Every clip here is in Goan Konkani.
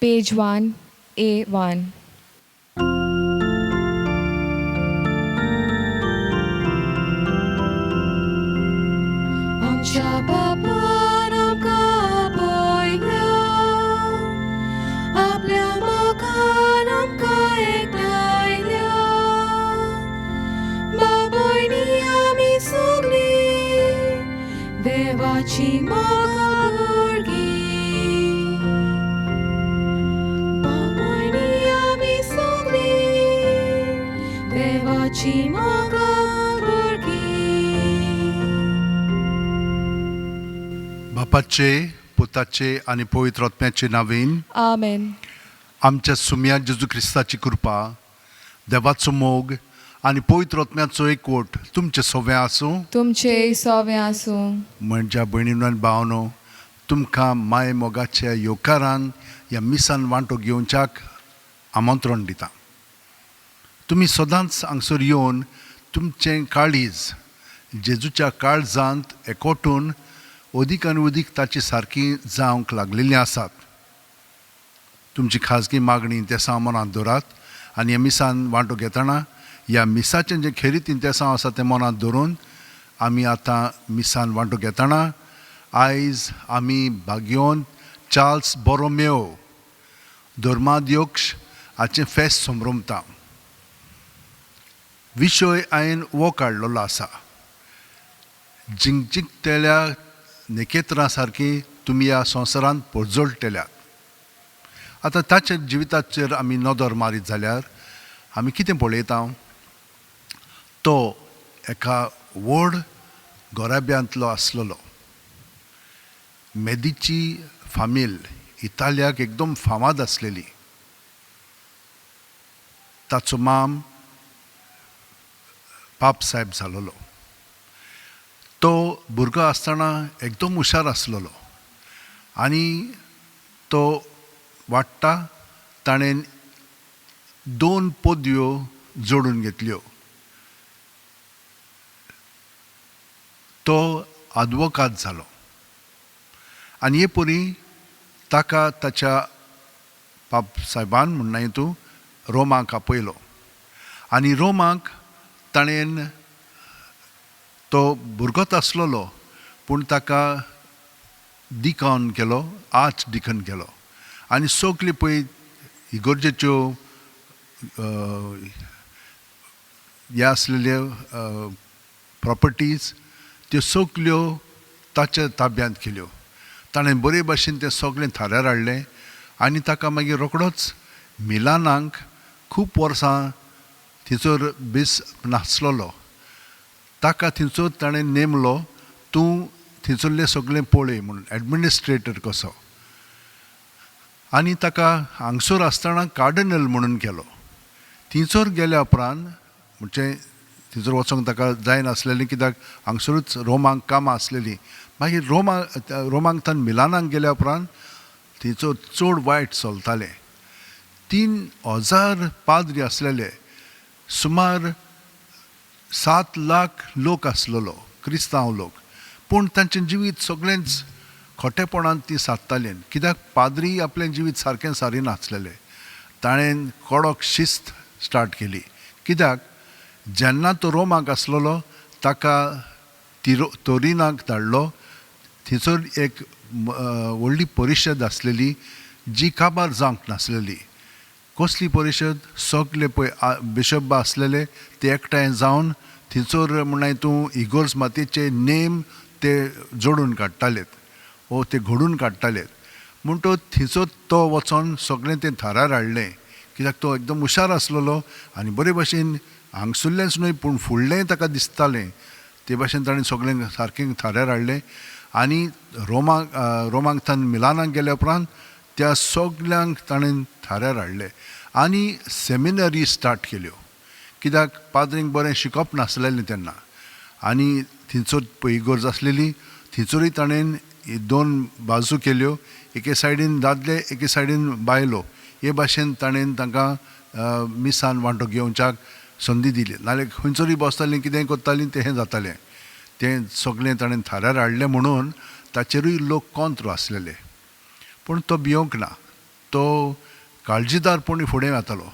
Page 1, A1. आमच्या बापान आमकां आपयल्या, आपल्या मोगान आमकां एकठांयल्या. बाबोयनी आमी सगळीं देवाची मोगा भुरगीं. बाबोयनी आमी सगळीं देवाची मोगा भुरगीं. बापाचे, पुताचे आनी पवित्र आत्म्याचे नांवेन. आमेन. आमच्या सुम्या जेजू क्रिस्ताची कृपा, देवाचो मोग आनी पवित्र आत्म्याचो एकवट तुमचे सगळें आसूं. तुमचे सोवे आसूं. म्हज्या भयणीनो आनी भावनो, तुमकां माय मोगाच्या येवकारान ह्या मिसान वांटो घेवच्याक आमंत्रण दिता. तुमी सदांच हांगसर येवन तुमचें काळीज जेजूच्या काळजांत एकवटून अदीक आनी अदीक ताची सारकी जावंक लागलेलीं आसात. तुमची खाजगी मागणी इंतेसांव मनांत दवरात आनी ह्या मिसान वांटो घेतना ह्या मिसाचें जें खेरीत इंतेसांव आसा तें मनांत दवरून आमी आतां मिसान वांटो घेतना आयज आमी भाग्योन चार्ल्स बोरोमेओ धर्माध्यक्ष हाचें फेस्त संभ्रमता. विशय हांवें हो काडलेलो आसा, जिंकजिकतेल्या नखेत्रां सारकी तुमी ह्या संवसारांत परजळटल्यात. आतां ताच्या जिविताचेर आमी नदर मारीत जाल्यार आमी कितें पळयता? तो एका व्हड घराब्यांतलो आसलेलो. मेदीची फामील इतालियाक एकदम फामाद आसलेली. ताचो माम पाप साहेब जालोलो. तो भुरगो आसतना एकदम हुशार आसलेलो आनी तो वाडटा ताणें दोन पदव्यो जोडून घेतल्यो. तो आदवोकाद जालो आनी हे परी ताका ताच्या पाप सायबान म्हणना तूं रोमाक आपयलो आनी रोमाक ताणें तो भुरगोच आसलेलो पूण ताका डिकॉन केलो, आर्च डिकन केलो आनी सगली पळय इगर्जेच्यो हे आसलेल्यो प्रॉपर्टीज त्यो सगल्यो ताच्या ताब्यांत केल्यो. ताणें बरे भाशेन तें सगळें थाऱ्यार हाडलें आनी ताका मागीर रोखडोच मिलानाक खूब वर्सां थंयसर बेस नासलेलो. ताका थंयसर ताणें नेमलो, तूं थंयसरलें सगळें पळय म्हणून, एडमिनिस्ट्रेटर कसो. आनी ताका हांगसर आसतना कार्डिनल म्हणून केलो. थंयसर गेल्या उपरांत म्हणजे थंयसर वचोंक ताका जायनासलेलें कित्याक हांगसरूच रोमाक कामां आसलेलीं. मागीर रोमाक तान मिलानाक गेल्या उपरांत थंयसर चड वायट चलतालें. 3000 पाद्री आसलेले, सुमार 7 लाख लोक आसलेलो क्रिस्तांव लोक, पूण तांचें जिवीत सगळेंच खोटेपणान ती सादतालीं कित्याक पाद्री आपलें जिवीत सारकें सारी नासलेलें. ताणें कडक शिस्त स्टार्ट केली कित्याक जेन्ना तो रोमाक आसलेलो ताका तोरिनाक धाडलो. थंयसर एक व्हडली परिशद आसलेली जी काबार जावंक नासलेली. कसली परिशद? सगले पळय बिशप आसलेले ते एकठांय जावन थंयसर म्हणल्यार तूं इगोर्ज मातयेचे नेम ते जोडून काडटालेत वो ते घडून काडटालेत. म्हणटकच थंयसर तो वचोन सगळें तें थारार हाडलें कित्याक तो एकदम हुशार आसलेलो आनी बरे भाशेन हांगसुल्लेंच न्हय पूण फुडलेंय ताका दिसतालें. ते भाशेन ताणें सगळें सारकें थाऱ्यार हाडलें आनी रोमाक तान मिलानाक गेल्या उपरांत त्या सगल्यांक ताणें थाऱ्यार हाडलें आनी सेमिनरी स्टार्ट केल्यो कित्याक पाद्रींक बरें शिकप नासलेलें तेन्ना. आनी थंयसर पळय इगर्ज आसलेली थंयसरूय ताणें दोन बाजू केल्यो, एके सायडीन दादले एके सायडीन बायलो. हे भाशेन ताणें तांकां मिसान वांटो घेवच्याक संदी दिली. नाल्यार खंयसरूय बसतालीं कितेंय करतालीं तें हें जातालें. तें सगळें ताणें थाऱ्यार हाडलें म्हणून ताचेरूय लोक कोंत्र आसलेले. पूण तो भियोंक ना. तो काळजीदारपणी फुडें वतालो.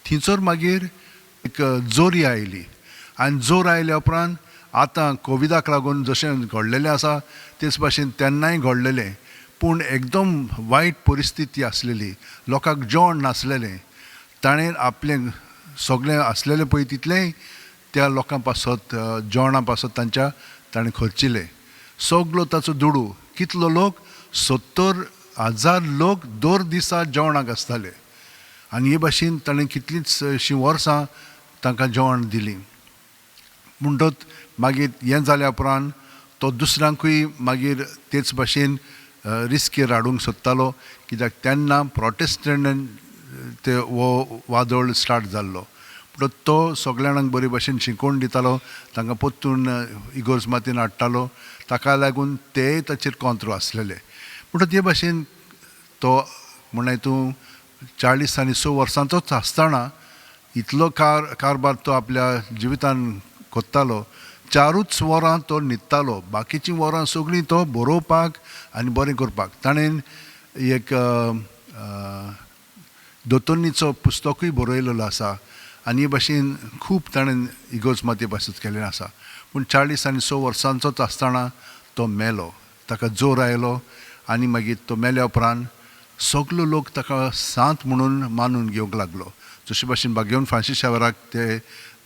थंयसर मागीर एक जोरी आयली आनी जोर आयल्या उपरांत आतां कोविडाक लागून जशें घडलेलें आसा तेच भाशेन तेन्नाय घडलेलें, पूण एकदम वायट परिस्थिती आसलेली, लोकांक जेवण नासलेलें. ताणें आपलें सगळें आसलेलें पळय तितलेंय त्या लोकां पासत, जेवणा पासत तांच्या ताणें खर्चिलें सगलो ताचो दुडू. कितलो लोक, 70,000 लोक दर दिसा जेवणाक आसताले आनी हे भाशेन ताणें कितलींच अशीं वर्सां तांकां जेवण दिलीं. म्हणटच मागीर हें जाल्या उपरांत तो दुसऱ्यांकूय मागीर तेच भाशेन रिस्केर हाडूंक सोदतालो, कित्याक तेन्ना प्रोटेस्टंट ते हो वादळ स्टार्ट जाल्लो. म्हणटच तो सगल्या जाणांक बरे भाशेन शिकोवन दितालो, तांकां परतून इगोर्ज मातयेन हाडटालो, ताका लागून तेय ताचेर कोंत्र आसलेले. म्हणटच हे भाशेन तो म्हणल्यार तूं 40 आनी 6 वर्सांचोच आसतना इतलो कारभार तो आपल्या जिवितान कोत्तालो. 4च वरां तो न्हिदतालो, बाकीचीं वरां सगळीं तो बरोवपाक आनी बरें करपाक. ताणें एक दोतोन्नीचो पुस्तकूय बरयलेलो आसा आनी हे भाशेन खूब ताणें इगोर्ज मातये पासत केल्लें आसा. पूण 40 आनी 6 वर्सांचोच आसतना तो मेलो, ताका जोर आयलो आनी मागीर तो मेल्या उपरांत सगलो लोक ताका सांत म्हणून मानून घेवंक लागलो. जशे भाशेन भाग्यवंत फ्रांसीस शावराक ते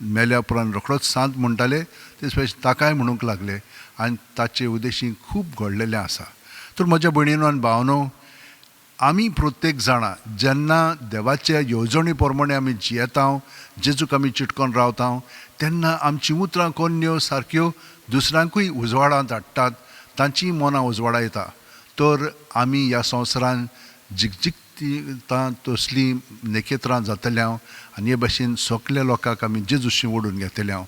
मेल्या उपरांत रोखडोच सांत म्हणटाले, तेच भाशेन ताकाय म्हणूंक लागले आनी ताचे उद्देशी खूब घडलेलें आसा. तर म्हज्या भयणीनो आनी भावनो, आमी प्रत्येक जाणां जेन्ना देवाचे येवजणे प्रमाणे आमी जियेता, जेजूक आमी चिटकोन रावता, तेन्ना आमचीं उतरां कोन्न्यो सारक्यो दुसऱ्यांकूय उजवाडांत हाडटात, तांचीं मनां उजवाडा येता. तर आमी ह्या संवसारान जिगजिगता तसलीं नखेत्रां जातले हांव आनी हे भाशेन सगल्या लोकांक आमी जेजूशी ओडून घेतले हांव.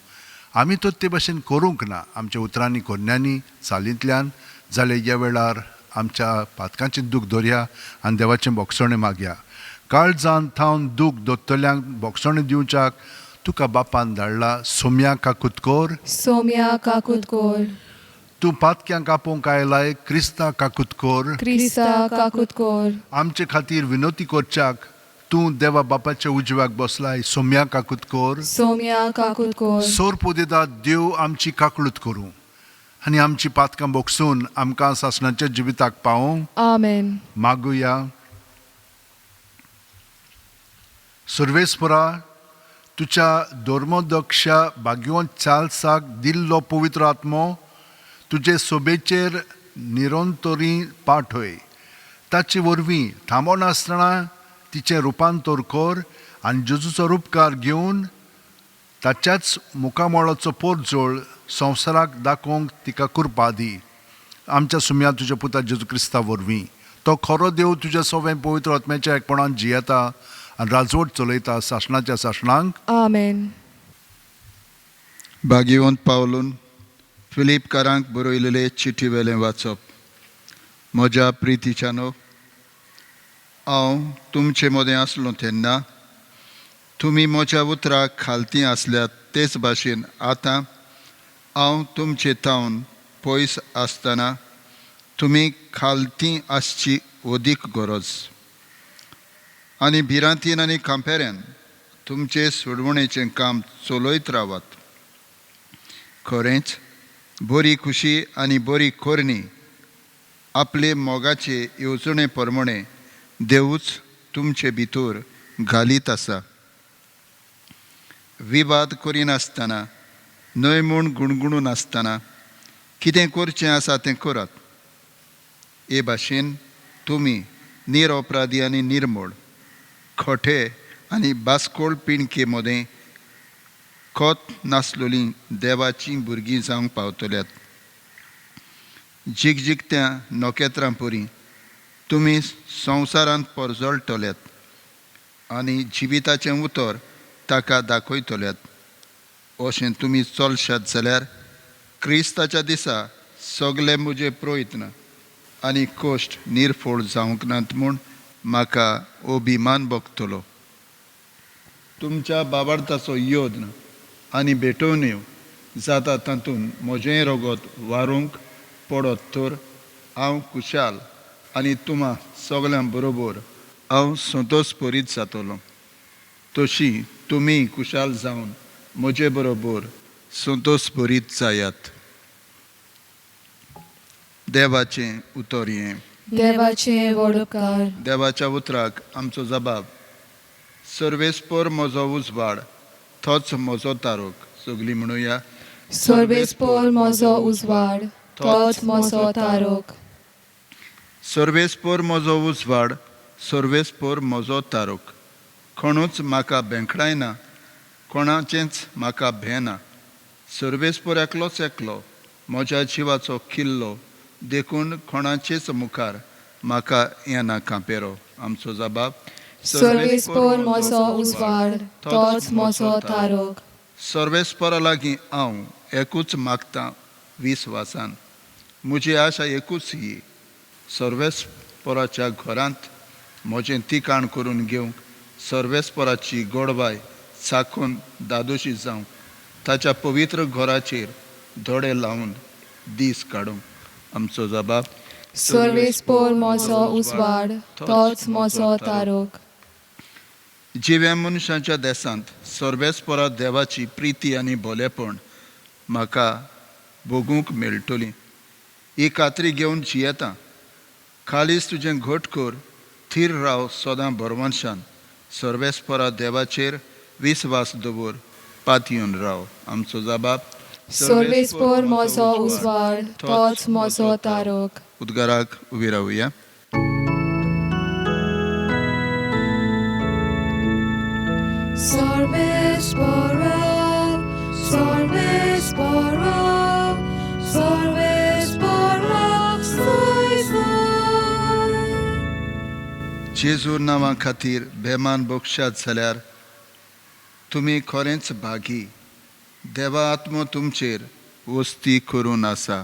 आमी तर ते भाशेन करूंक ना आमच्या उतरांनी, कोन्यांनी, चालींतल्यान जाल्यार ह्या वेळार आमच्या पातकांचें दूख दवरया आनी देवाचें बोगसणें मागया. काळजान थावन दूख दोत्तल्यांक बोगसणें दिवच्याक तुका बापान धाडला. सोम्या काकूत कोर, सोम्या काकूत कोर, तूं पातक्यांक आपोवंक आयलाय, क्रिस्ता काकूत कोर, क्रिस्ता काकूत कोर, आमचे खातीर विनोती करच्याक तूं देवा बापाच्या उजव्याक बसलाय. सोम्या काकूत कोर, सोम्या काकूत कोर, सोरपोदेदा देव आमची काकळूत करूं आनी आमची पातकां बोगसून आमकां सासणाच्या जिविताक पावोवं. आमेन. मागुया. सर्वेस्परा, तुज्या धर्मोदक्षा भाग्यवंत चार्ल्साक दिल्लो पवित्र आत्मो तुजे सोबेचेर निरंतरी पाठय. ताचे वरवीं थांबनासतना तिचें रुपांतर कर आनी जेजूचो रुपकार घेवन ताच्याच मुखामळाचो पोरजोळ संवसाराक दाखोवंक तिका कृपा दी. आमच्या सुम्या तुज्या पुता जेजू क्रिस्ता वरवीं. तो खरो देव तुज्या सवें पवित्र आत्म्याच्या एकपणान जियेता आनी राजवट चलयता सासणाच्या सासणांक. आमेन. भाग्यवंत पावलून फिलीपकारांक बरयलेले चिठी वेलें वाचप. म्हज्या प्रितीच्यानो, हांव तुमचे मदें आसलो तेन्ना तुमी म्हज्या उतराक खालती आसल्यात, तेच भाशेन आतां हांव तुमचे थावन पयस आसतना तुमी खालती आसची अदीक गरज. आनी भिरांतीन आनी कांपेऱ्यान तुमचे सोडवणेचें काम चलयत रावात. खरेंच बरी खुशी आनी बरी करणी आपले मोगाचे येवजणे प्रमाणे देवूच तुमचे भितर घालीत आसा. विवाद करिनासतना, न्हय म्हूण गुणगुणून आसतना कितें करचें आसा तें करात. हे भाशेन तुमी निरअपराधी आनी निर्मळ, खोटे आनी बास्कोळ पिणके मदें खत नासलोलीं देवाचीं भुरगीं जावंक पावतल्यात. जिगजिगत्या नखेत्रां परी तुमी संवसारांत परजळटल्यात आनी जिविताचें उतर ताका दाखयतल्यात. अशें तुमी चलशात जाल्यार क्रिस्ताच्या दिसा सगले म्हजे प्रयत्न आनी कश्ट निर्फळ जावंक नात म्हूण म्हाका अभिमान भोगतलो. तुमच्या बाबार्थाचो योद्न आनी भेटवण्यो जाता तातूंत म्हजेंय रगत वारूंक पडत तर हांव खुशाल आनी तुमा सगल्यां बरोबर हांव संतोश परीत जातलो. तशी तुमी कुशाल जावन म्हजे बरोबर संतोश भरीत जायात. देवाचें उतर हें. देवाचे व्हड उपकार. देवाच्या उतराक आमचो जबाब. सर्वेस्पर म्हजो उजवाड, तोच म्हजो तारोक. सगलीं म्हणुया. सर्वेस्पर म्हजो उजवाड, तोच म्हजो तारोक. सर्वेस्पर म्हजो उजवाड, सर्वेस्पर म्हजो तारोक. कोणूच म्हाका बेंकडायना, कोणाचेंच म्हाका भेना. सर्वेस्पर एकलोच एकलो म्हज्या जिवाचो किल्लो, देखून कोणाचेच मुखार म्हाका येना कांपेरो. आमचो जबाब. सर्वेस्पर म्हजो उजवाड, तोच म्हजो तारोक. सर्वेस्परा लागीं हांव एकूच मागतां विस्वासान, म्हजी आशा एकूच ही, सर्वेस्पराच्या घरांत म्हजें ठिकाण करून घेवंक, सर्वेस्पराची गोडवाय चाखून दादोशी जावंक, ताच्या पवित्र घराचेर दोळे लावन दीस काडूंक. आमचो जबाब. सर्वेस्पर म्हजो उजवाड, तोच म्हजो तारोक. जिव्या मनशाच्या देसांत सर्वेस्परा देवाची प्रिती आनी भोलेपण म्हाका भोगूंक मेळटली ही खात्री घेवन जियेतां. खालीच तुजें घट कर, थीर राव सदां भरवंशान, सर्वेस्परा देवाचेर विस्वास दवर, पातयेवन राव. आमचो जबाब. सर्वेस्पर म्हजो उजवाड, तोच म्हजो तारोक. उद्गाराक उबी रावया. सर्वेस्पर, सर्वेस्पर, सर्वेस्पर, सोय सोय. जेजू नांवा खातीर बेमान बक्षात जाल्यार तुमी खरेंच भागी. देवा आत्मो तुमचेर वस्ती करून आसा.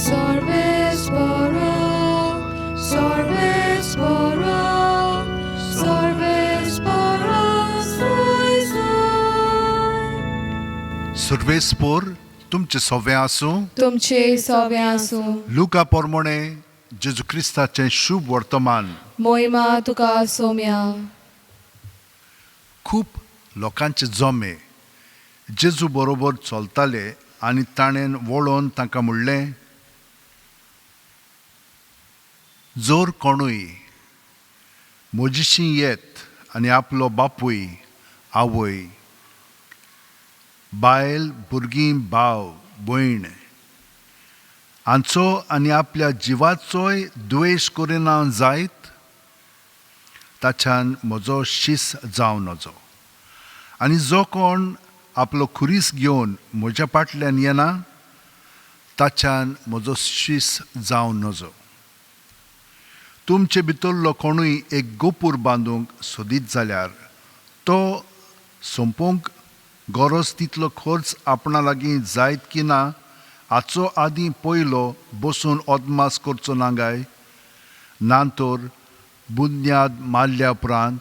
सर्वेस्पर, सर्वेस्पर, सर्वेस्पर, सोय सोय. सर्वेस्पोर तुमचें सवें आसूं. तुमचे सवे आसूं. लुका पोरमोणे जेजू क्रिस्ताचें शुभ वर्तमान. मोहिमा तुका सोम्या. खूब लोकांचे जमे जेजू बरोबर चलताले आनी ताणें वळोवन तांकां म्हणलें, जर कोणूय म्हजीशी येत आनी आपलो बापूय, आवय, बायल, भुरगीं, भाव, भयण हांचो आनी आपल्या जिवाचोय द्वेश करिना जायत, ताच्यान म्हजो शीस जावं नजो. आनी जो कोण आपलो खुरीस घेवन म्हज्या फाटल्यान येना, ताच्यान म्हजो शीस जावं नजो. तुमचे भितरलो कोणूय एक गोपूर बांदूंक सोदीत जाल्यार तो सोंपोवंक गरज तितलो खर्च आपणा लागीं जायत की ना हाचो आदीं पयलो बसून अदमास करचो ना काय? ना तर बुन्याद मारल्या उपरांत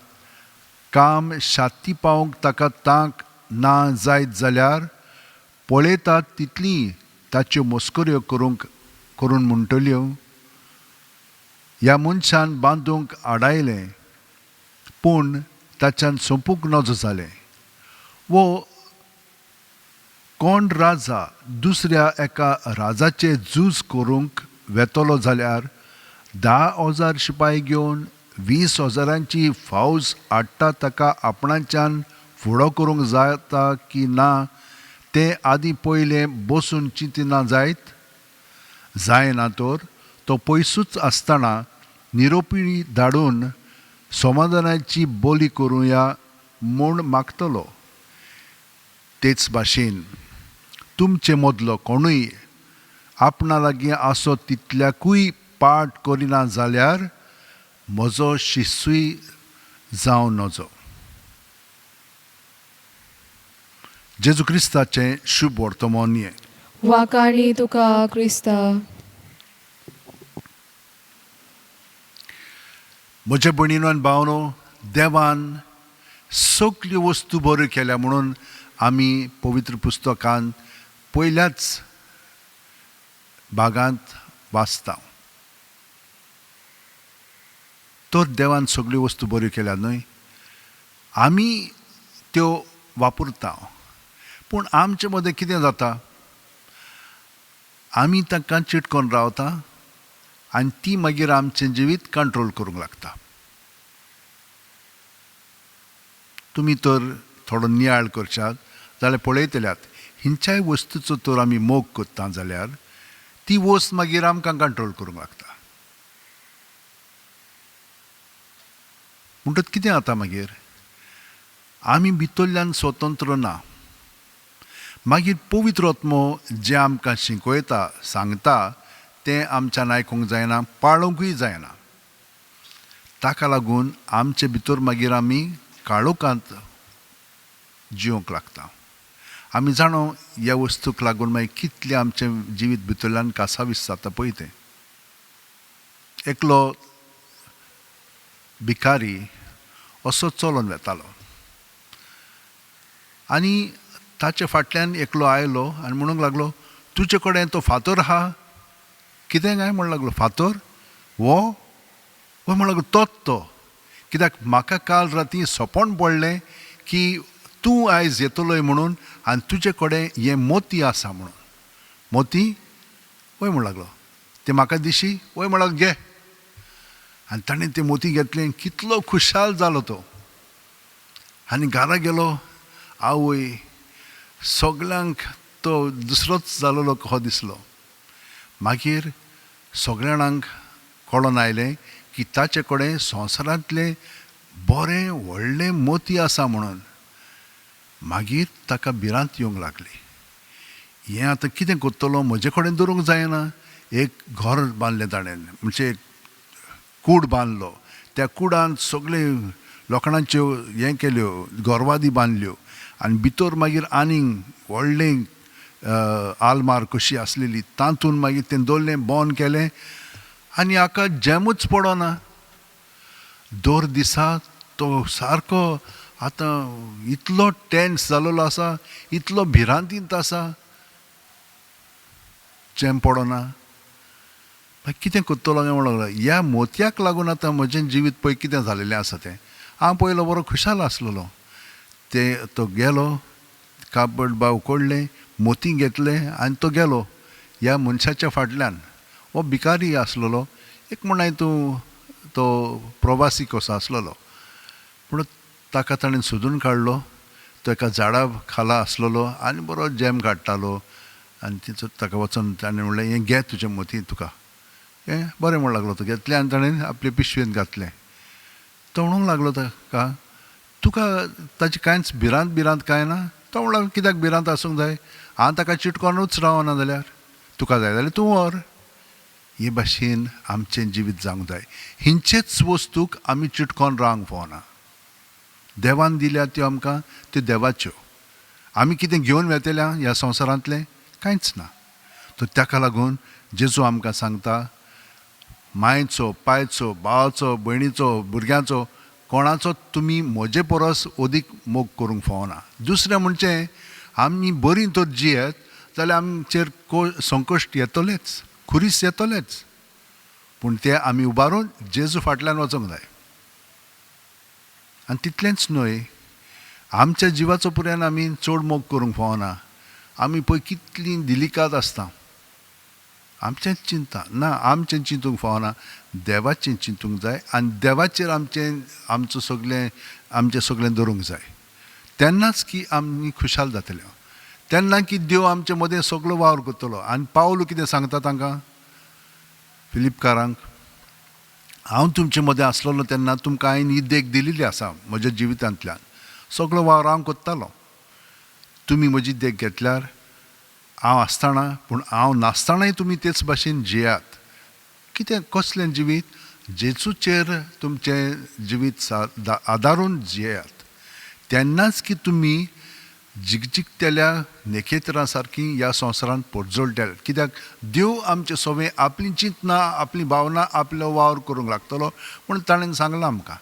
काम शाती पावोवंक ताका तांक ना जायत जाल्यार पळयतात तितली ताच्यो मस्कऱ्यो करून म्हणटल्यो, ह्या मनशान बांदूंक आडायलें पूण ताच्यान सोंपूंक नजो जालें. वो कोण राजा दुसऱ्या एका राजाचें झूज करूंक वेतलो जाल्यार 10,000 शिपाय घेवन 20,000 फौज हाडटा, ताका आपणाच्यान फुडो करूंक जाता की ना तें आदीं पयलें बसून चिंतिना जायत? जायना तर तो पयसूच आसतना निरोपी धाडून समाधानाची बोली करुया म्हूण मागतलो. तेच भाशेन तुमचे मदलो कोणूय आपणा लागीं आसो तितल्याकूय पाठ करिना जाल्यार म्हजो शिसूय जावं नजो. जेजू क्रिस्ताचें शुभ वर्तमान हें. वाकाणी तुका क्रिस्ता. म्हज्या भयणीनो आनी भावनो, देवान सगल्यो वस्तू बऱ्यो केल्या म्हणून आमी पवित्र पुस्तकान पयल्याच भागांत वाचता. तर देवान सगळ्यो वस्तू बऱ्यो केल्या न्हय, आमी त्यो वापरता, पूण आमचे मदें कितें जाता, आमी तांकां चिटकोन रावता आनी ती मागीर आमचें जिवीत कंट्रोल करूंक लागता. तुमी तर थोडो नियाळ करशात जाल्यार पळयतल्यात, हिंच्याय वस्तूचो तर आमी मोग करता जाल्यार ती वस्त मागीर आमकां कंट्रोल करूंक लागता. म्हणटच कितें जाता मागीर, आमी भितरल्यान स्वतंत्र ना. मागीर पवित्र आत्मो जें आमकां शिकयता सांगता तें आमच्यान आयकूंक जायना, पाळोवंकूय जायना. ताका लागून आमचे भितर मागीर आमी काळोखांत जिवंक लागता. आमी जाणो ह्या वस्तूक लागून मागीर कितलें आमचें जिवीत भितरल्यान कासावीस जाता पळय तें. एकलो भिकारी असो चलोन वेतालो आनी ताचे फाटल्यान एकलो आयलो आनी म्हणूंक लागलो, तुजे कडेन तो फातर आहा कितें काय? म्हणूंक लागलो, फातर हो? हय म्हणूंक लागलो, तोच तो, कित्याक म्हाका काल राती सपन पडलें की तूं आयज येतलोय म्हणून आनी तुजे कडेन हें मोती आसा म्हणून. मोती? हय म्हणूंक लागलो. तें म्हाका दिशी? हय म्हणूंक लागलो, घे. आनी ताणें तें मोती घेतलें, कितलो खुशाल जालो तो. आनी घरा गेलो, आवय सगल्यांक तो दुसरोच जालोलो कसो दिसलो. मागीर सगल्या जाणांक कळोन आयलें की ताचे कडेन संवसारांतलें बरें व्हडलें मोती आसा म्हणून. मागीर ताका भिरांत येवंक लागली, हें आतां कितें करतलो, म्हजे कडेन दवरूंक जायना. एक घर बांदलें ताणें, म्हणजे एक कूड बांदलो, त्या कुडांत सगळे लोखणाच्यो हें केल्यो, गोरवादी बांदल्यो आनी भितर मागीर आनीक व्हडलें आलमार कशी आसलेली तातूंत मागीर तें दवरलें, बंद केलें आनी हाका जेमूच पडना. दर दिसा तो सारको आतां इतलो टेन्स जालोलो आसा, इतलो भिरांतींत आसा, जेम पडना. मागीर कितें करतलो काय म्हणूंक लागलो, ह्या मोतयाक लागून आतां म्हजें जिवीत पळय कितें जालेलें आसा तें. हांव पयलो बरो खुशाल आसलेलो. ते तो गेलो, कापड बा उकडलें, मोती घेतलें आनी तो गेलो ह्या मनशाच्या फाटल्यान. हो भिकारी आसलेलो, एक म्हणाय तूं तो प्रवासी कसो आसलेलो, पूण ताका ताणें सोदून काडलो. तो एका झाडा खाला आसलेलो आनी बरो जॅम काडटालो आनी तिचो ताका वचोन ताणें म्हणलें, हें घे तुजें मोती तुका. हें बरें म्हणूंक लागलो. तो घेतलें आनी ताणें आपले पिशवेंत घातलें. तो म्हणूंक लागलो ताका, तुका ताची कांयच भिरांत भिरांत कांय ना? तो म्हणूंक लागलो, कित्याक भिरांत आसूंक जाय, हांव ताका चिटकोनूच रावना जाल्यार तुका जाय जाल्यार तूं व्हर. हे भाशेन आमचें जिवीत जावंक जाय. हिंचेच वस्तूक आमी चिटकोन रावंक फावना. देवान दिल्या त्यो आमकां, त्यो देवाच्यो. आमी कितें घेवन वेतल्या ह्या संवसारांतलें कांयच ना. तर ताका लागून जेजू आमकां सांगता, मायचो, पायचो, भावाचो, भयणीचो, भुरग्यांचो, कोणाचो तुमी म्हजे परस अदीक मोग करूंक फावना. दुसरें म्हणचें, आमी बरीं तर जियेत जाल्यार आमचेर संकश्ट येतलेच, खुरीस येतलेच, पूण ते आमी उबारून जेजू फाटल्यान वचूंक जाय. आनी तितलेंच न्हय, आमच्या जिवाचो पुऱ्यान आमी चड मोग करूंक फावना. आमी पळय कितलीं दिलिकात आसता, आमचेंच चिंता ना, आमचें चिंतूंक फावना, देवाचें चिंतूंक जाय आनी देवाचेर आमचें आमचो सगळें आमचें सगळें दवरूंक जाय. तेन्नाच की आमी खुशाल जातले, तेन्ना की देव आमचे मदें सगळो वावर करतलो. आनी पावलू कितें सांगता तांकां, फिलिपकारांक, हांव तुमचे मदें आसलेलो तेन्ना तुमकां हांवें ही देख दिलेली आसा म्हज्या जिवितांतल्यान, सगळो वावर हांव करतालो, तुमी म्हजी देख घेतल्यार हांव आसतना, पूण हांव नासतनाय तुमी तेच भाशेन जियात. कितें कसलें जिवीत? जेजूचेर तुमचें जिवीत आदारून जियात. तेन्नाच की तुमी जिगजिगतल्या नखेत्रां सारकीं ह्या संवसारांत पोरजोळटले. कित्याक देव आमचे सगळें आपलीं चिंतनां, आपलीं भावनां, आपलो वावर करूंक लागतलो म्हूण ताणें सांगलां आमकां.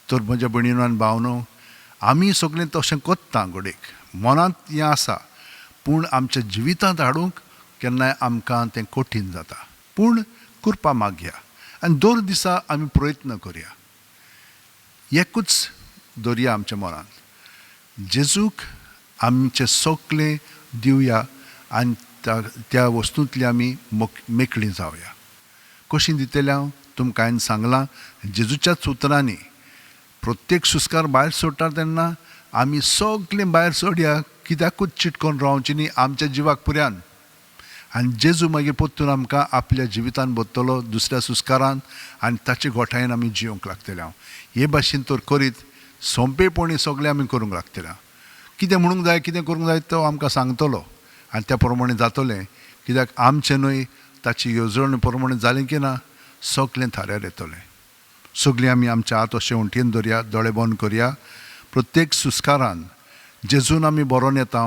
तर म्हज्या भयणीनो आनी भावनो, आमी सगळें तशें करता घडयेक, मनांत हें आसा, पूण आमच्या जिवितांत हाडूंक केन्नाय आमकां तें कठीण जाता, पूण कृपा मागया आनी दर दिसा आमी प्रयत्न करया. एकूच दरया आमच्या मनांत, जेजूक आमचें सगळें दिवया आनी त्या वस्तूंतली आमी मेकळीं जावया. कशीं दितले हांव तुमकां हांवें सांगलां, जेजूच्याच उतरांनी प्रत्येक सुस्कार भायर सोडटा तेन्ना आमी सगळीं भायर सोडया, कित्याकूच चिटकोन रावची न्ही आमच्या जिवाक पुऱ्यान. आनी जेजू मागीर परतून आमकां आपल्या जिवितान बदतलो दुसऱ्या सुस्कारान आनी ताचे गोठायेन आमी जिवंक लागतले. हांव हे भाशेन तर करीत सोंपेपणी सगळें आमी करूंक लागतले. कितें म्हणूंक जाय, कितें करूंक जाय तो आमकां सांगतलो आनी त्या प्रमाणे जातलें. कित्याक आमचें न्हय ताची येवजण प्रमाणे जालें की ना सगळें थाऱ्यार येतलें. सगळीं आमी आमच्या हात अशें उंटयेन दरया, दोळे बंद करया. प्रत्येक सुस्कारान जेजून आमी बरोवन येता.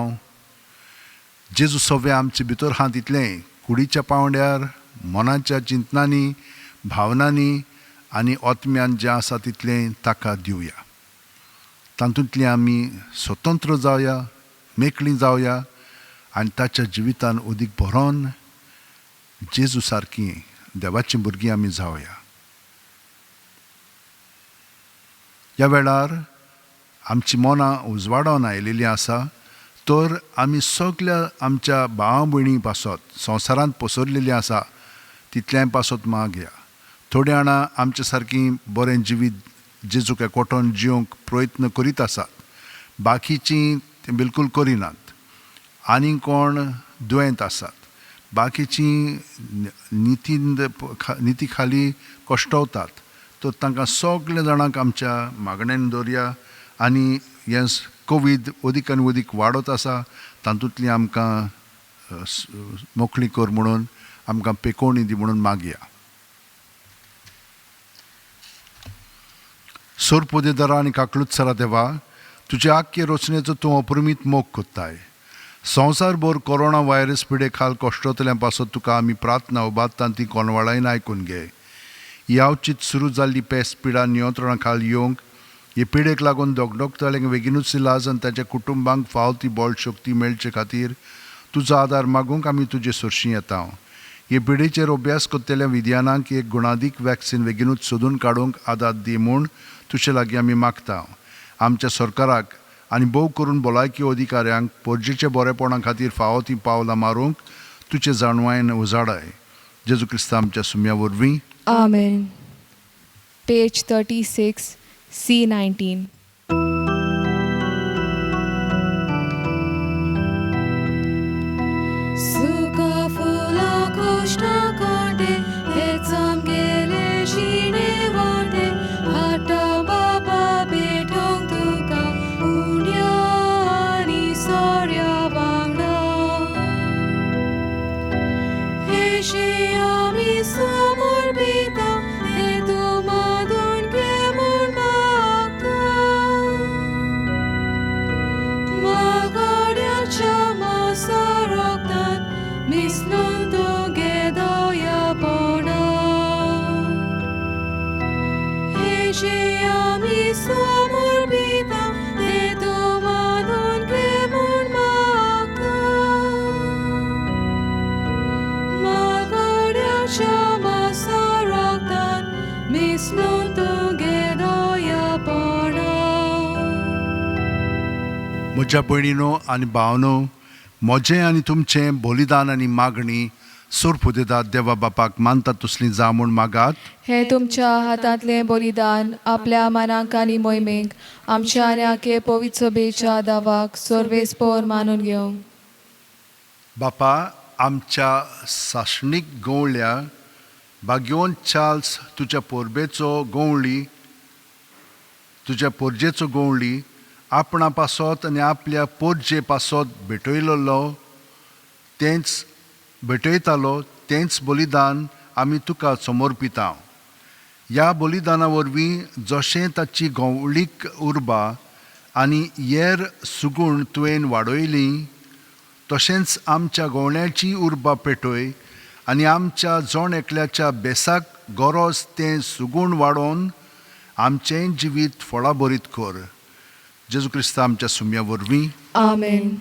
जेजू सगळें आमचे भितर आहा तितलें कुडीच्या पांवड्यार, मनाच्या चिंतनांनी, भावनांनी आनी आत्म्यान जें आसा तितलें ताका दिवया. तातूंतली आमी स्वतंत्र जावया, मेकळीं जावया आनी ताच्या जिवितान अदीक भरोन जेजू सारकी देवाचीं भुरगीं आमी जावया. ह्या वेळार आमची मनां उजवाडावन आयिल्लीं आसा तर आमी सगल्या आमच्या भावा भयणी पासत संवसारांत पसरलेलीं आसा तितल्याय पासत मागया. थोड्या जाणां आमच्या सारकीं बरें जिवीत जेजूक एकवटोन जिवंक प्रयत्न करीत आसात, बाकीचीं तें बिलकूल करिनात. आनी कोण दुयेंत आसात, बाकीचीं निती खाली कश्टवतात. तर तांकां सगल्या जाणांक आमच्या मागण्यान दवरया आनी हें कोवीड अदीक आनी अदीक वाडत आसा तातूंतली आमकां मोकळी कर म्हणून आमकां पेकोवणी दी म्हणून मागया. सोरपोदेदारा आनी काकलुत्सरा देवा, तुज्या आख्खे रचनेचो तूं अपरिमीत मोग कोत्ताय. संवसारभर कोरोना व्हायरस पिडे खाल कश्टतल्या पासत तुका आमी प्रार्थना उबारता ती कोणवाळायन आयकून घे. यावचीत सुरू जाल्ली पेस पिडा नियंत्रणा खाल येवंक हे पिडेक लागून दोगडोगतल्यांक बेगीनूच इलाज आनी ताच्या कुटुंबांक फाव ती बळ शक्ती मेळचे खातीर तुजो आदार मागूंक आमी तुजे सरशीं येता. हे पिडेचेर अभ्यास करतल्या विज्ञानाक एक गुणादीक वॅक्सिन बेगीनूच सोदून काडूंक आदार दी म्हूण तुजे लागीं आमी मागता. आमच्या सरकाराक आनी भोव करून भलायकी अधिकाऱ्यांक पोरजेच्या बरेपणा खातीर फावो ती पावलां मारूंक तुजे जाणवायेन उजाडाय. जेजू क्रिस्ता आमच्या सुम्या वरवीं आमेन. Page 36, C19. सुका फुला कोश्टा कांटे हेच आमगेले शिणे वाटे हाटा बाबा भेटोंक तुका उण्या आनी सोऱ्या वांगडा हेशे आमी समर्पिता हे तूं मादून घे म्हूण मागता मागाड्याच्या मासा रोगतात मिसलून तुगे दयापणा हेशे आमी समर्पिता ते तूं मादून घे म्हूण मागता मागाड्याच्या मासा रोगतात मिसलून तुगे दयापणा. म्हज्या भयणीनो आनी भावनो, म्हजें आनी तुमचें बलिदान आनी मागणी सोरपुदेदात देवा बापाक मानता तसली जा म्हूण मागात. हे तुमच्या हातांतलें बलिदान आपल्या मनाक आनी मोहिमेक आमच्या आनी आखे पवित्र सभेच्या दावाक सर्वेस्पोर मानून घेवंक. बापा, आमच्या सासणीक गवळ्या भाग्यवंत चार्ल्स तुज्या पोरबेचो गवळी तुज्या पोरजेचो गवळी आपणा पासत आनी आपल्या पोरजे पासत भेटयलेलो तेंच भेटयतालो तेंच बलिदान आमी तुका समर्पिता. ह्या बलिदाना वरवीं जशें ताची गवळीक उर्बा आनी येर सुगूण तुवें वाडयली तशेंच आमच्या गवळ्याची उर्बा पेटय आनी आमच्या जण एकल्याच्या बेसाक गरज तें सुगूण वाडोवन आमचें जिवीत फळाभरीत कर. जेजू क्रिस्ता आमच्या सुम्या वरवीं आमेन.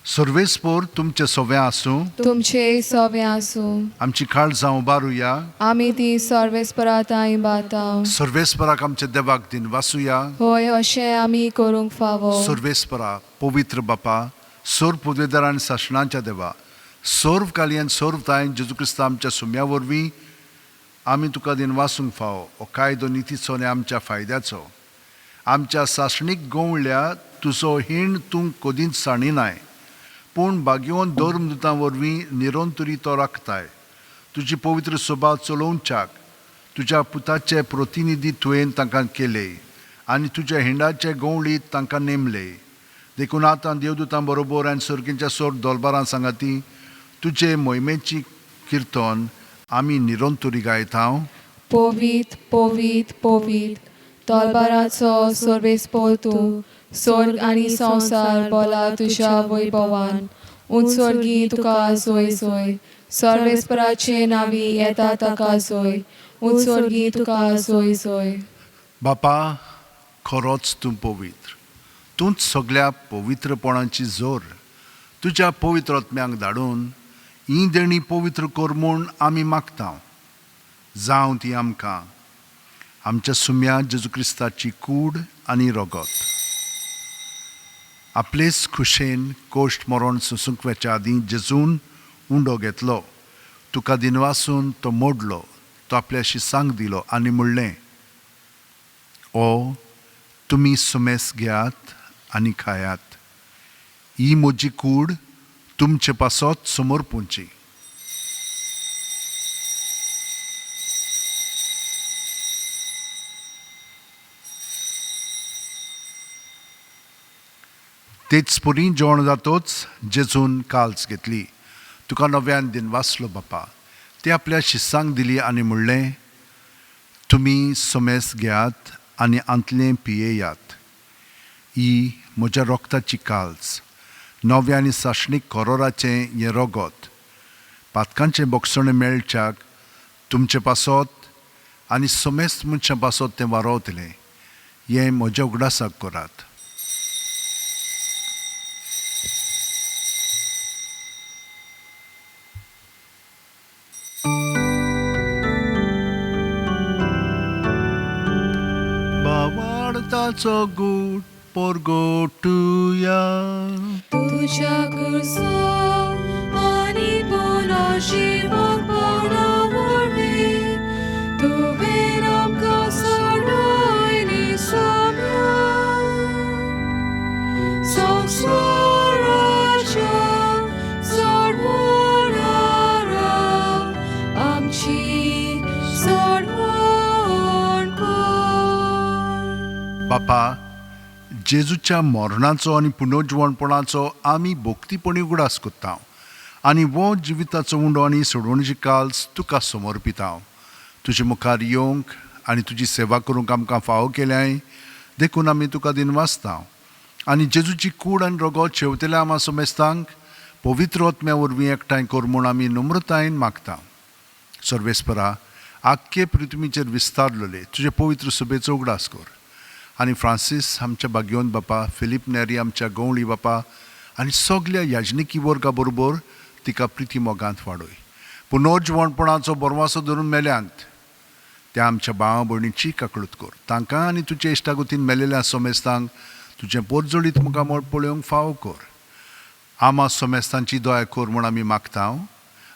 सर्वेस्पोर तुमचे सोवे आसूं. तुमचे सोवे आसूं. आमची काळजां उबारुया. आमी ती सर्वेस्पराताय बाता. सर्वेस्पराक आमच्या देवाक दिन वासुया. होय, अशें आमी करूंक फावो. सर्वेस्परा, पवित्र बापा, सर्व पुदवेदार आनी सासणाच्या देवा, सर्व कालयन सर्व तायन जेजू क्रिस्ता आमच्या सुम्या वरवीं आमी तुका दिन वासूंक फावो. हो कायदो नितीचो आनी आमच्या फायद्याचो. आमच्या सासणीक गवळ्ळ्या तुजो हीण तूं कदींच साणिनाय, पूण भाग्यवंत धर्मदुतां वरवीं निरंतरी तो राखताय. तुजी पवित्र सभा चलोवच्याक तुज्या पुताचे प्रतिनिधी तुवें तांकां केले आनी तुज्या हिंडाचे गवळीत तांकां नेमले. देखून आतां देवदूतां बरोबर आनी सर्गीच्या सोर दोलबारां सांगाती तुजे मोहिमेची किर्तन आमी निरंतरी गायता. पवीत पवीत पवीत तलबाराचो सर्वेस्पोर तूं, स्वर्ग आनी संवसार बोला तुज्या वैभवान. उंचवर्गी तुका सोय सोय, सर्वेस्पराचे नावी येता ताका सोय, उंचवर्गी तुका सोय सोय. बापा, खरोच तूं पवित्र, तूंच सगळ्या पवित्रपणाची जोर. तुज्या पवित्र आत्म्यांक धाडून ही देणी पवित्र कर म्हूण आमी मागता. जावं ती आमकां आमच्या सुम्या जेजू क्रिस्ताची कूड आनी रगत. आपलेच खुशेन कोश्ट मरण सोसूंक वेच्या आदीं जेजून उंडो घेतलो, तुका दिनवासून तो मोडलो, तो आपल्याशी सांग दिलो आनी म्हणलें, ओ तुमी सुमेस घेयात आनी खायात, ही म्हजी कूड तुमचे पासत समर्पूंची. तेच परी जेवण जातोच जेजून काल्स घेतली, तुका नव्यान दिन वाचलो बापा, ते आपल्या शिस्सांक दिली आनी म्हणलें, तुमी सुमेस घेयात आनी आंतलें पियेयात, ही म्हज्या रोगताची काल्स, नव्या आनी सासणीक करोराचें हें रगत, पातकांचें बोगसणें मेळच्याक तुमचे पासत आनी समेस्त मनशां पासत तें वारोवतलें, हें म्हज्या उगडासाक करात. बावाडताचो गूट पोरगोटुया. तुज्या कुर्सा आनी पुनर्जिवंतपणा वरवीं तुवें आमकां सोडयली सोम्या. संवसाराच्या सोडवणारा, आमची सोडवण कर. बापा, जेजूच्या मरणाचो आनी पुनर्जिवणपणाचो आमी भोक्तीपणी उगडास करता आनी वो जिविताचो उंडो आनी सोडवणीची काल्स तुका समर्पिता. तुजे मुखार येवंक आनी तुजी सेवा करूंक आमकां फावो केल्याय देखून आमी तुका दिनवासता आनी जेजूची कूड आनी रगत शेवतल्या आमा समेस्तांक पवित्र आत्म्या वरवीं एकठांय कर म्हूण आमी नम्रतायेन मागता. सर्वेस्परा, आख्खे पृथ्वीचेर विस्तारलेले तुजे पवित्र सभेचो उगडास कर आनी फ्रांसीस आमच्या भाग्यवंत बापा, फिलीप नेरी आमच्या गवळी बापा आनी सगल्या याजनिकी वर्गा बरोबर तिका प्रिती मोगांत वाडय. पुनर्जिवणपणाचो बरवासो धरून मेल्यांत त्या आमच्या भावा भयणीची काकळूत कर. तांकां आनी तुजे इश्टागतीन मेलेल्या सोमेस्तांक तुजें पोरजोळीत मुखामळ पळोवंक फावो कर. आमा सोमेस्तांची दया कर म्हूण आमी मागता.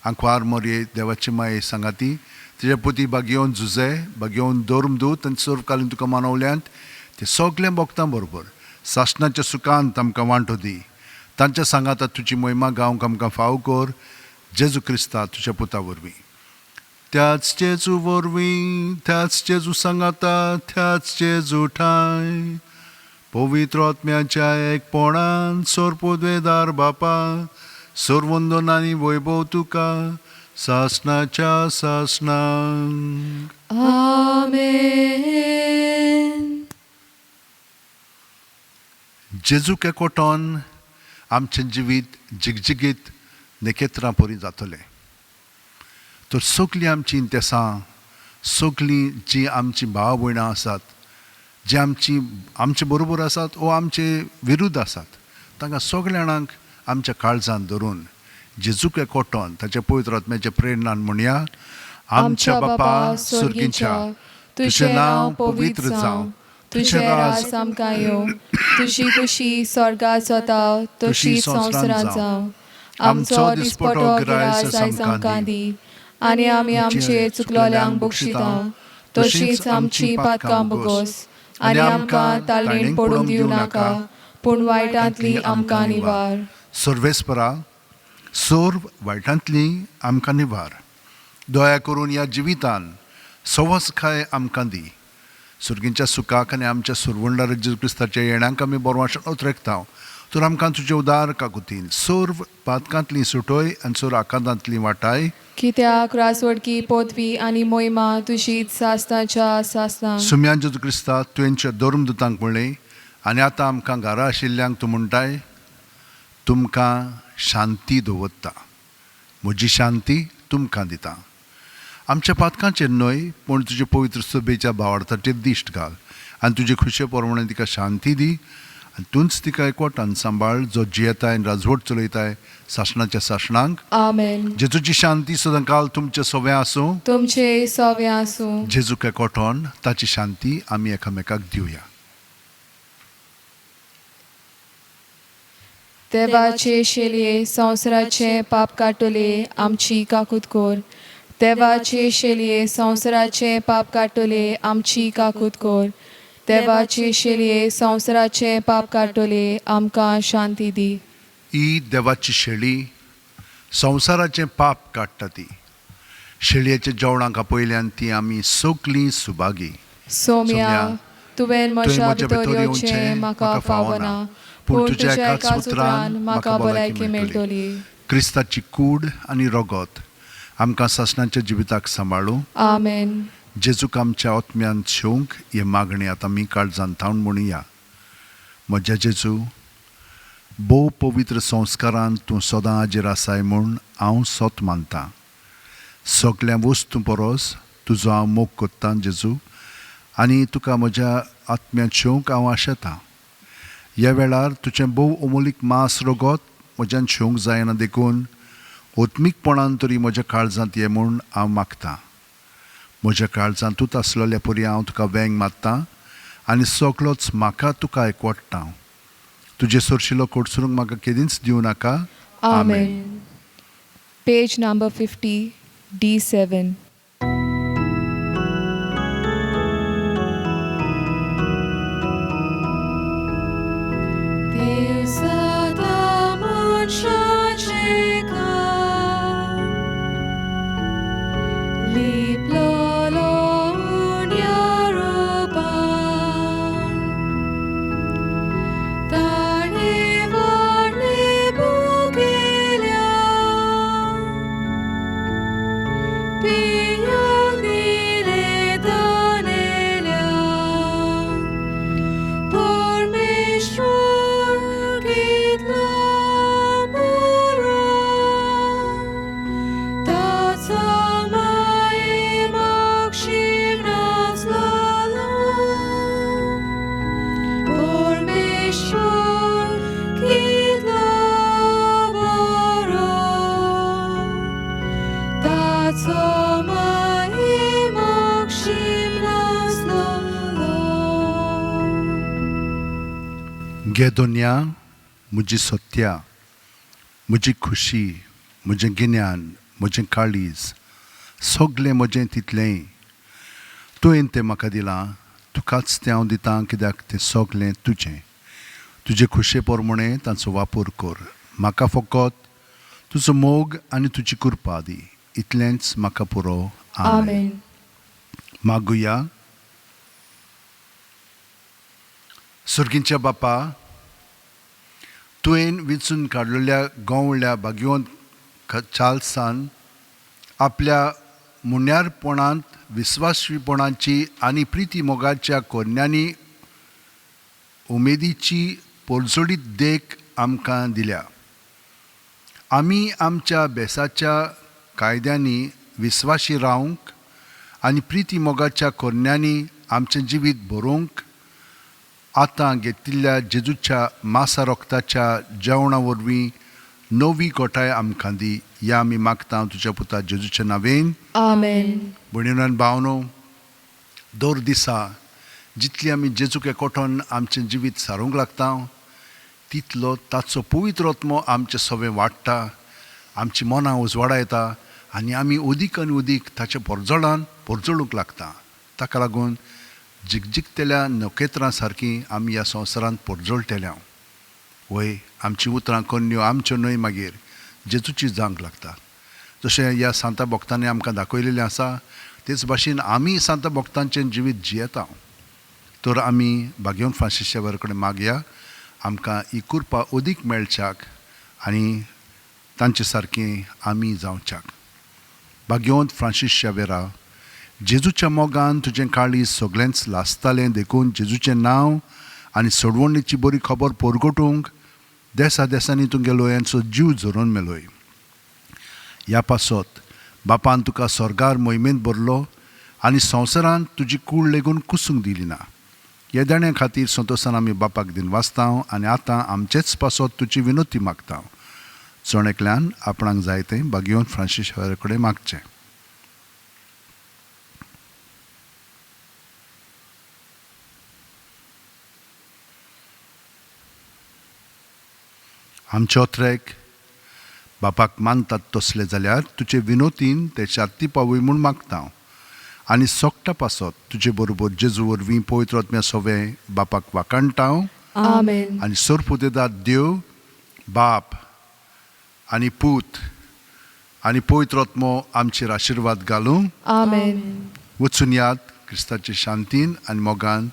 आंकवार मोरये देवाची माये सांगाती तुज्या पुती बागेवन झुजे बागेवन धर्मदूत आनी सर्वकालीन तुका मानवल्यांत ते सगळें भोगतां बरोबर सासणाच्या सुखांत आमकां वांटो दी. तांच्या सांगाता तुजी मोहिमा गावंक आमकां फावो कर. जेजू क्रिस्ता तुज्या पुता वरवीं. त्याच जेजू वरवीं, त्याच जेजू सांगाता, त्याच जेजू ठांय पवित्र आत्म्याच्या एकपणान सोरपुद्वेदार बापा, सर्वंदन आनी वैभव तुका सासणाच्या सासणाक. आमेन. जेजूक एकवटोन आमचें जिवीत जिगजिगीत नखेत्रां परी जातलें. तर सगलीं आमचीं इंतेसां, सगलीं जीं आमचीं भाव भयणां आसात, जे आमची आमचे बरोबर आसात वो आमचे विरुद्ध आसात, तांकां सगल्या जाणांक आमच्या काळजान धरून जेजूक एकवटोन ताच्या पवित्र आत्म्याच्या प्रेरणान म्हणया. आमच्या बापा सुर्गींच्या, तुजें नांव पवित्र जावं, तुजें राज आमकां येवं, तुजी खुशी स्वर्गात जाता तशीच संवसारांत जावं. आमचो दिसपटो गिरास आयज आमकां दी, आनी आमी आमचे चुकलोल्यांक बक्षिता तशीच आमची पातकां बोगोस, आनी आमकां ताळणेन पडूंक दिवं नाका, पूण वायटांतली आमकां निवार. सर्वेस्परा, सर्व वायटांतली आमकां निवार. दया करून ह्या जिवितान सवसकाय आमकां दी. सुर्गींच्या सुखाक आनी आमच्या सुरवंडार जेजू क्रिस्ताच्या येण्यांक आमी बरो वाशण उतरेकता. तर आमकां तुजे उदार काकुतीन सर्व पातकांतली सुटय आनी सर्व आकांतांतली वाटाय. कित्याक रासवडकी पोतवी आनी मोहिमा तुजीच सासनाच्या सासना. सुम्यान जेजू क्रिस्ता, तुवेंच्या धर्मदुतांक म्हणलें आनी आतां आमकां घरा आशिल्ल्यांक तूं म्हणटाय, तुमकां शांती दवरता, म्हजी शांती तुमकां दिता. आमच्या पातकांचेर न्हय पूण तुजे पवित्र सभेच्या भावार्थाचेर दिश्ट घाल आनी तुजे खुशे प्रमाणे तिका शांती दी आनी तूंच तिका एकवटान सांबाळ, जो जियेताय आनी राजवट चलयताय सासणाच्या सासणांक. आमेन. जेजूची शांती सदांकाल तुमचे सवें आसूं. तुमचे सवे आसूं. जेजूक एकवटोन ताची शांती आमी एकामेकाक दिवया. देवाचे शेलये संवसाराचे पाप काडटले आमची काकूत कोर. देवाचे शेलये संवसाराचे पाप काडटले आमची काकूत कोर. देवाचे शेलये संवसाराचे पाप काडटले आमकां शांती दी. ही देवाची शेळी संवसाराचें पाप काडटा. ती शेळयेच्या जेवणाक आपयल्यान ती आमी सगलीं सुभागी. सोम्या, तुवें म्हज्या भितर येवचें म्हाका फावना, पूण तुज्या एकाच उतरान म्हाका भलायकी मेळटली. क्रिस्ताची कूड आनी रगत आमकां सासणाच्या जिविताक सांबाळूं. आमेन. जेजूक आमच्या आत्म्यान शेवंक हे मागणी आतां आमी काळजान थावन म्हणुया. म्हज्या जेजू, भोव पवित्र संस्कारान तूं सदां हाजीर आसाय म्हूण हांव सत मानतां. सगल्या वस्तूं परस तुजो हांव मोग कोत्तां जेजू, आनी तुका म्हज्या आत्म्यान शेवंक हांव आशेतां. ह्या वेळार तुजें भोव अमोलीक मांस रगत म्हज्यान शेवंक जायना, देखून आत्मीकपणान तरी म्हज्या काळजांत ये म्हूण हांव मागतां. म्हज्या काळजांतूच आसलेल्या परी हांव तुका वेंग मारतां आनी सगलोच म्हाका तुका एकवटता. तुजे सरशिलो कोटसरूंक म्हाका केदींच दिवं नाका. आमेन. Page number 50, D7. गे दोनया, म्हजी सत्या, म्हजी खुशी, म्हजें गिन्यान, म्हजें काळीज, सगलें म्हजें तितलेंय तुवें तें म्हाका दिलां, तुकाच तें हांव दितां, कित्याक तें सगलें तुजें. तुजे खुशे प्रमाणे तांचो वापर कर. म्हाका फकत तुजो मोग आनी तुजी कृपा दी, इतलेंच म्हाका पुरो. आमेन. मागुया. सुर्गींच्या बापा, तुवें विंचून काडलेल्या गोंवळ्या भाग्यवंत चार्ल्सान आपल्या मुण्यारपणांत विस्वासीपणाची आनी प्रिती मोगाच्या कोन्यांनी उमेदीची पोरजोडीत देख आमकां दिल्या. आमी आमच्या बेसाच्या कायद्यांनी विस्वाशी रावंक आनी प्रिती मोगाच्या कोन्यांनी आमचें जिवीत बरोवंक आतां घेतिल्ल्या जेजूच्या मासा रोगताच्या जेवणा वरवीं नवी गोठाय आमकां दी. या आमी मागता तुज्या पुता जेजूच्या नांवेन. आमेन. भयणीनो भावनो, दर दिसा जितली आमी जेजूक एकवटून आमचें जिवीत सारूंक लागता तितलो ताचो पवित्र आत्मो आमचें सवें वाडटा, आमची मनां उजवाडा येता आनी आमी अदीक आनी अदीक ताच्या परजळान परजळूंक लागता. ताका लागून जिगजिगतल्या नखेत्रां सारकीं आमी ह्या संवसारांत परजळटल्या. वय, आमचीं उतरां करण्यो आमच्यो न्हय, मागीर जेजूची जावंक लागता. जशें ह्या सांता भक्तांनी आमकां दाखयलेलें आसा तेच भाशेन आमी सांता भक्तांचें जिवीत जियेता. तर आमी भाग्यवंत फ्रांसीस शेवर कडेन मागया आमकां ही कृपा अदीक मेळच्याक आनी तांचे सारकें आमी जावच्याक. भाग्यवंत फ्रांसीस शेवेरा, जेजूच्या मोगान तुजें काळीज सगळेंच लासतालें, देखून जेजूचें नांव आनी सोडवणीची बरी खबर परगटूंक देसा देसांनी तुमगे लोयांचो जीव झरोवन मेलोय. ह्या पासत बापान तुका स्वर्गार मोहिमेंत भरलो आनी संवसारांत तुजी कूड लेगून कुसूंक दिली ना. ह्या देण्या खातीर संतोसान आमी बापाक दिन वाचता आनी आतां आमचेच पासत तुजी विनोती मागता. जण एकल्यान आपणाक जाय तें भाग्यवंत फ्रांसीस शेवेरा कडेन मागचें. आमचे ओत्रेक बापाक मानतात तसले जाल्यार तुजे विनोतीन ते शाती पावय म्हूण मागता आनी सोकटा पासत तुजे बरोबर जेजू वरवीं पवित्र आत्म्या सोवे बापाक वाखाणटा. आमेन. आनी सरपुतेदाद देव बाप आनी पूत आनी पवित्र आत्मो आमचेर आशिर्वाद घालूं. आमेन. वचून याद क्रिस्ताचे शांतीन आनी मोगान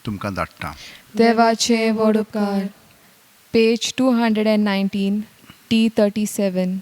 तुमकां धाडटा. देवाचे व्हड उपकार. Page 219, T 37.